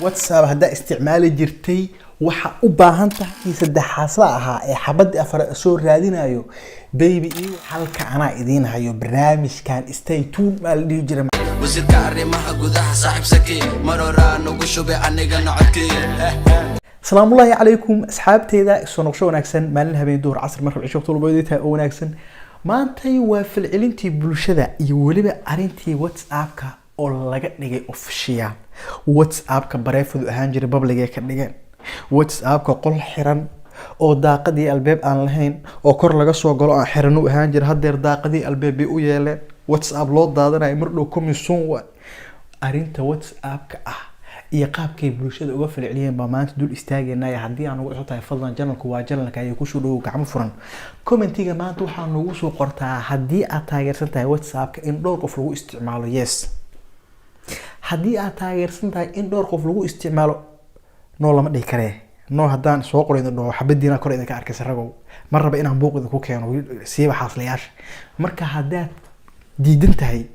WhatsApp haddaa isticmaali jirtay, waxa u baahan tahay saddexaasla ahaa ee xabadii afar soo raadinayo. Baby, iyo halka anaa idiin hayo barnaamijkan. Stay tuned maa la dhihi jiray. Wasiirka arrimaha gudaha, saaxiib Saki, mar horaa nagu shubay anigana codkii. Asalaamullaahi calaykum asxaabteeda, soo noqosho wanaagsan. Maalin, habeen, duhur, casr, markab, cisho, waqti walba tahay oo wanaagsan. Maantay waa falcelintii bulshada iyo weliba arrintii WhatsApp-ka oo laga dhigay official. WhatsApp-ka private-du ahaan jiray, public ay ka dhigeen. WhatsApp-ka qol xiran oo daaqadii albaab aan lahayn oo kor laga soo galo aan xiran u ahaan jiray, haddeer daaqadii albaab bay u yeeleen. WhatsApp loo daadanayo mar dhow, coming soon. Waa arrinta WhatsApp-ka ah iyo qaabkay bulshada uga falceliyeen baa maanta dul istaagaynaya. Haddii aan ugu cusub tahay, fadlan, channelku waa channelka ayay kusoo dhowow gacmo furan. Commentiga maanta waxaa noogu soo qortaa haddii aad taageersan tahay WhatsAppka in dhowr qof lagu isticmaalo, yes. Haddii aad taageersan tahay in dhowr qof lagu isticmaalo, no lama dhihi karee. No haddaan soo qoro idin dhaho, xabadiina kor idinka arkaysa. Ragow, ma raba inaan buuq idinku keeno, siiba xaaslayaasha. Marka haddaad diidan tahay,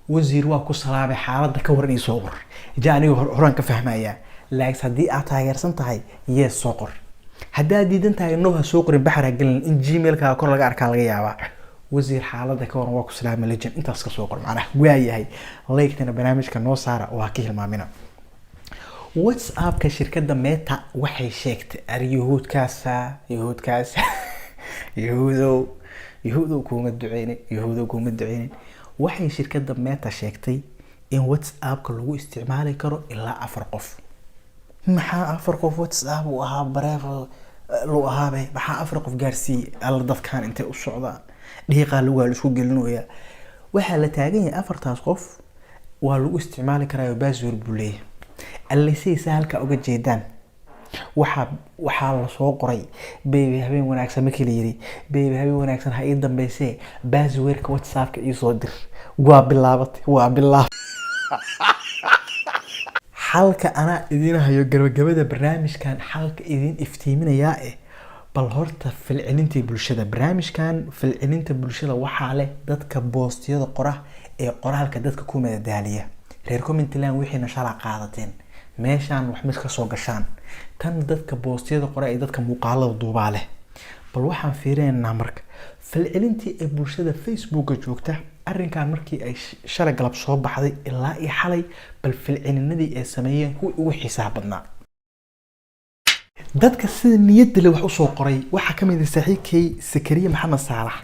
wasiir waa ku salaamay, xaaladda ka waran, ii soo qor. Ja aniga horaan ka fahmayaa. Laakiin haddii aad taageersan tahay, yes soo qor. Haddaad diidan tahay, no ha soo qorin, baxar ha gelin, in Gmailkaaga kor laga arkaa laga yaabaa. Wasiir, xaaladda ka waran, waa ku salaamay, legend, intaas ka soo qor. Macnaha waayahay, like-tana barnaamijka noo saara, waa ka hilmaamina. WhatsAppka shirkadda Meta waxay sheegtay ar yahuudkaasa, yahuudkaasa, yahuudow, yahuudow, kuuma duceynin, yahuudow, kuuma duceynin. Waxay shirkadda Meta sheegtay in WhatsAppka lagu isticmaali karo ilaa afar qof. Maxaa afar qof? WhatsApp uu ahaa private lu ahaabe, maxaa afar qof gaarsiiyey? Alla, dadkan intay u socdaan dhiiqaa lugaa la isku gelinayaa. Waxaa la taagan yahay afartaas qof waa lagu isticmaali karaa, password buu leeyahay. Allisaysa halkaa uga jeedaan, waxaa lasoo qoray: "Baby, habeen wanaagsan." Markii la yiri "Baby, habeen wanaagsan, ha ii dambeysee passwordka WhatsAppka ii soo dir", waa bilaabatay, waa bilaab. Xalka anaa idiin hayo gabagabada barnaamijkan, xalka idiin iftiiminayaa. Bal horta falcelintii bulshada barnaamijkan, falcelinta bulshada waxaa leh dadka postiyada qora ee qoraalka dadka ku madadaaliya. Reer commentland, wixiina shalaa qaadateen meeshaan wax mid kasoo gashaan tan dadka postiyada qora ee dadka muuqaalada duubaa leh. Bal waxaan fiirinaynaa marka falcelintii ee bulshada Facebooka joogta arrinkan markii ay shalay galab soo baxday ilaa iyo xalay. Bal falcelinadii ay sameeyeen kuwii ugu xiisaha badnaa, dadka sida niyadda leh wax usoo qoray, waxaa kamid ah saaxiibkay Sakariye Maxamed Saalax.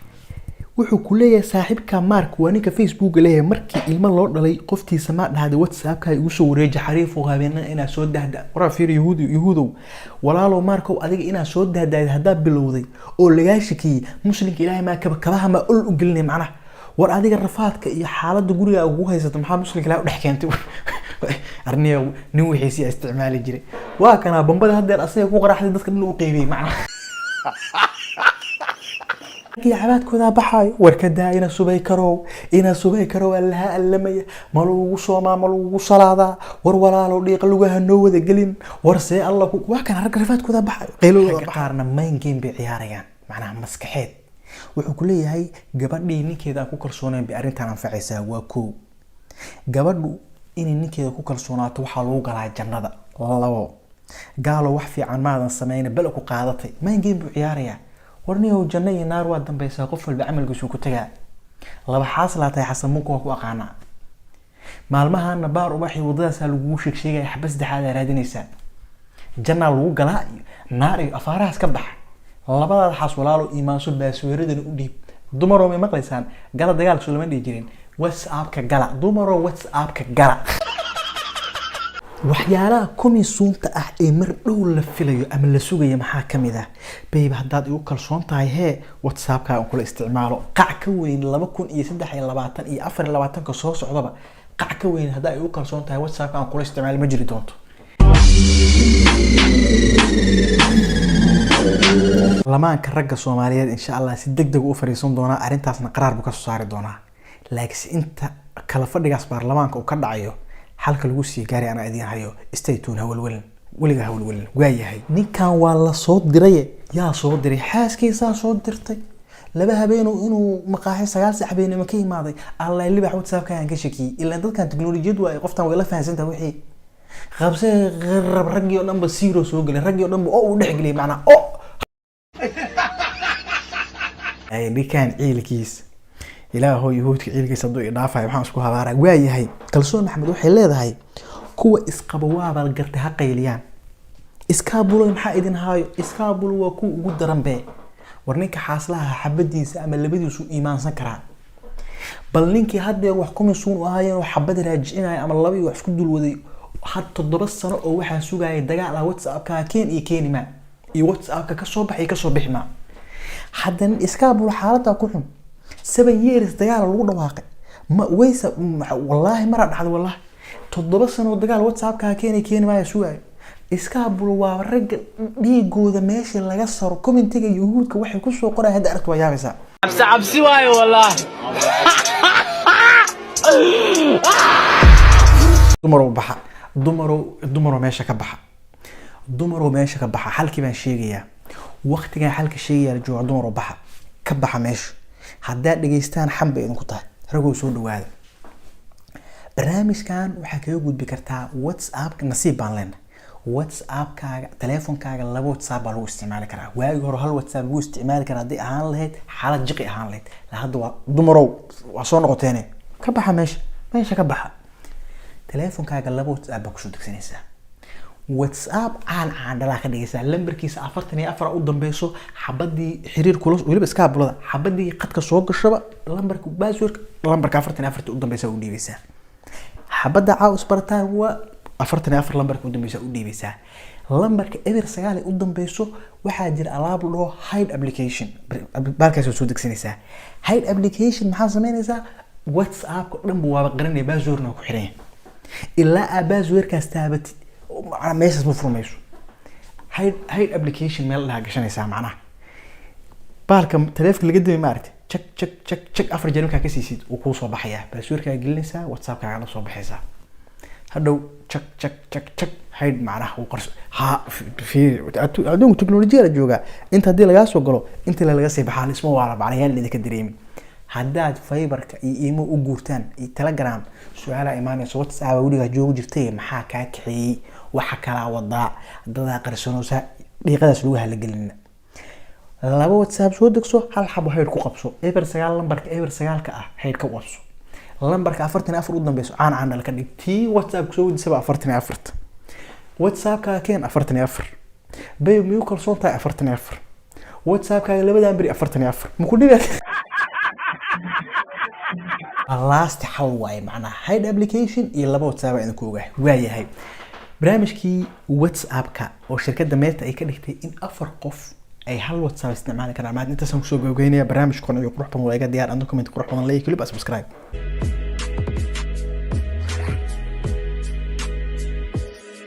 Wuxuu ku leeyahay: "Saaxiibka Mark waa ninka Facebooka leeyahay. Markii ilmo loo dhalay, qoftiisa maa dhahday WhatsAppka igu soo wareeji xariifo habeenada inaad soo dahda?" Waraa fiir, yahuud, yahuudow, walaalow Markow, adiga inaad soo dahdayd haddaa bilowday oo lagaa shakiyey, muslimka Ilaahay maa kaba kabaha maa ol u gelinay macnaha? War adiga rafaadka iyo xaaladda guriga ugu haysato, maxaa muslimka Ilaahay u dhex keentay? Arniya nin wixiisii isticmaali jiray waa kanaa bambada haddeer asaga ku qaraxday, dadka dhan u qeybiyey macnaha. Markii cabaadkoodaa baxaayo, war ka daa, ina subay karow, ina subay karow, allaha allamaya, ma lagugu soomaa, ma lagugu salaadaa? War walaalow, dhiiqa lugaha noo wada gelin. War see alla ku waa kana ragga rafaadkoodaa baxaayo, qaylooda qaarna mind game bay ciyaarayaan, macnaha maskaxeed. Wuxuu ku leeyahay: "Gabadhii ninkeeda aan ku kalsoonayn bay arrintan anfacaysaa." Waa kow, gabadhu inay ninkeeda ku kalsoonaato waxaa lagu galaa jannada. Labo, gaalo, wax fiican maadan sameyna, bal ku qaadatay. Mind game buu ciyaarayaa. Warniyow, janno iyo naar waa dambeysaa, qof walba camalkiisu ku tagaa. Laba xaas laa tahay, Xasan Munka waa ku aqaanaa. Maalmahana baar ubaxii waddadaasaa lagugu sheeg sheegaya, xaba saddexaad aa raadinaysaa. Jannaa lagu galaa iyo naar iyo afaarahaas ka bax. Labadaada xaas, walaalo, iimaanso, passwordadana u dhiib. Dumaroo, may maqlaysaan? Gala dagaalka soo lama dhihi jirin. WhatsAppka gala, dumaroo, WhatsAppka gala. Waxyaalaha coming soonta ah ee mar dhow la filayo ama la sugayo maxaa kamid ah? "Babe, haddaad igu kalsoon tahay hee, WhatsAppka aan kula isticmaalo." Qac ka weyn 2023 iyo 24-ka soo socdaba, qac ka weyn "Haddaa igu kalsoon tahay, WhatsAppka aan kula isticmaalo" ma jiri doonto. Lamaanka ragga Soomaaliyeed, insha Allah, si deg deg u fariisan doonaa, arrintaasna qaraar buu kasoo saari doonaa. Laakiinse inta kala fadhigaas baarlamaanka uu ka dhacayo, xalka lagu sii gaaray anaa idiin hayo. Stay tuned, hawalwelin, weliga hawalwelin. Waayahay, ninkan waa la soo diraye. Yaa soo diray? Xaaskiisaa soo dirtay. Laba habeenu inuu maqaaxi 9 saac habeenimo ka imaaday. Alla libax, WhatsAppka aan ka shakiyey. Ilaan dadkan teknolojiyad waaye, qoftan way la fahansantahay. Wixii qabse rab, raggii oo dhan ba zero soo gelay, raggii oo dhan ba oo uu dhex geliyay macnaa oo ay ninkaan ciilkiis. Ilaahow, Yahuudka ciilkiisa hadduu idhaafayo, waxaan isku habaaraa. Waayahay, Kalsoon Maxamed waxay leedahay kuwa isqaba waaba gartay, ha qayliyaan. Iskaabulo maxaa idin haayo? Iskaabulo waa kuwa ugu daran be. War ninka xaaslaha xabadiisa ama labadiisu iimaansan karaa, bal ninkii haddeer wax kumisuun u ahaayeen oo xabad raajicinaya ama labii wax isku dulwaday had 7 sano oo waxaa sugaya dagaal ah. WhatsAppka keen iyo keeni ma, iyo WhatsAppka kasoo bax iyo kasoo bixi ma. Haddana iskaabulo xaaladdaa ku xun, 7 years dagaal lagu dhawaaqay ma waysa. Wallaahi maraa dhacday, wallaahi 7 sano dagaal WhatsAppka keeni keeni maaya sugaayo. Iskaabulo waa ragga dhiigooda meesha laga saro. Commentiga Yuhuudka waxay kusoo qoraya hadda aragta waa yaabaysaa. Cabsi cabsi waayo wallah. Dumarow baxa, dumarow, dumarow meesha ka baxa, dumarow meesha ka baxa. Xalkii baan sheegayaa, waqtigan xalka sheegaya la jooga. Dumarow baxa, ka baxa meesha. Haddaad dhegeystaan xam bay idinku tahay. Ragow soo dhawaada. Barnaamijkan waxaa kaga gudbi kartaa WhatsApp. Nasiib baan leenahay, WhatsAppkaaga, teleefonkaaga laba WhatsApp baa lagu isticmaali karaa. Waagii hore hal WhatsApp lagu isticmaali karaa haddii ahaan lahayd, xaalad jiqi ahaan lahayd. La hadda waa dumarow, waa soo noqoteene, ka baxa meesha, meesha ka baxa. Teleefonkaaga laba WhatsApp baa kusoo degsanaysaa. WhatsApp caan caan dhalaa ka dhigaysaa, lambarkiisa 44 u dambeyso. Xabadii xiriir kula, weliba iskaabulada, xabadii qadka soo gashaba lambarka passwordka, lambarka 44-ta u dambeysa u dhiibaysaa. Xabadda caaw isbarataan waa 44 lambarka u dambeysa u dhiibaysaa. Lambarka 09 ay u dambeyso waxaa jira alaab la dhaho hide application, baalkaas waa soo degsanaysaa. Hide application maxaa sameynaysaa? WhatsAppka dhan bu waaba qarinaya, passwordna waa ku xiran yahay. Ilaa aa passwordkaas taabatid, macnaa meeshaas ma furmayso. Hide application meel dhaha gashanaysaa, macnaha baalka taleefonka laga damay maaragtay, jag jag jag jag afar jeer markaa ka siisid wuu kuu soo baxayaa. Passwordkaa gelinaysaa, WhatsAppkaaga la soo baxaysaa. Hadhow jag jag jag jag hide, macnaha wuu qarso. Ha fiiri, adduunka teknolojiya la joogaa. Inta haddii lagaa soo galo, inta laga sii baxaa lisma waala, macnaha yaan idinka dareemin. Haddaad Viberka iyo imo u guurtaan iyo Telegram, su-aalaa imaanaysa: WhatsApp weligaa joogi jirtay, maxaa kaa kaxeeyey? Waxa kalaa wadaa dadaa qarsanoosa, dhiiqadaas lagu halagelina. Laba WhatsApp soo degso, hal xabo hide ku qabso. 09 lambarka 09-ka ah hide ka qabso. Lambarka 44 u dambeyso caan caan dhal ka dhig. Tii WhatsApp kusoo weydiisaba 44-ta. WhatsAppkaaga keen, 44 bay miyuu kalsoon tahay? 44 WhatsAppkaaga labadan beri 44 maku dhibi. Last xal waaye, macnaha hide application iyo laba WhatsApp aan idinku ogahay. Waayahay, barnaamijkii WhatsApp-ka oo shirkadda Meta ay ka dhigtay in afar qof ay hal WhatsApp isticmaali karaan, maad intaasaan kusoo gabagaynaya. Barnaamijkan iyo qurux badan waa iga diyaar. Ando comment qurux badan leeyahay, clip, subscribe.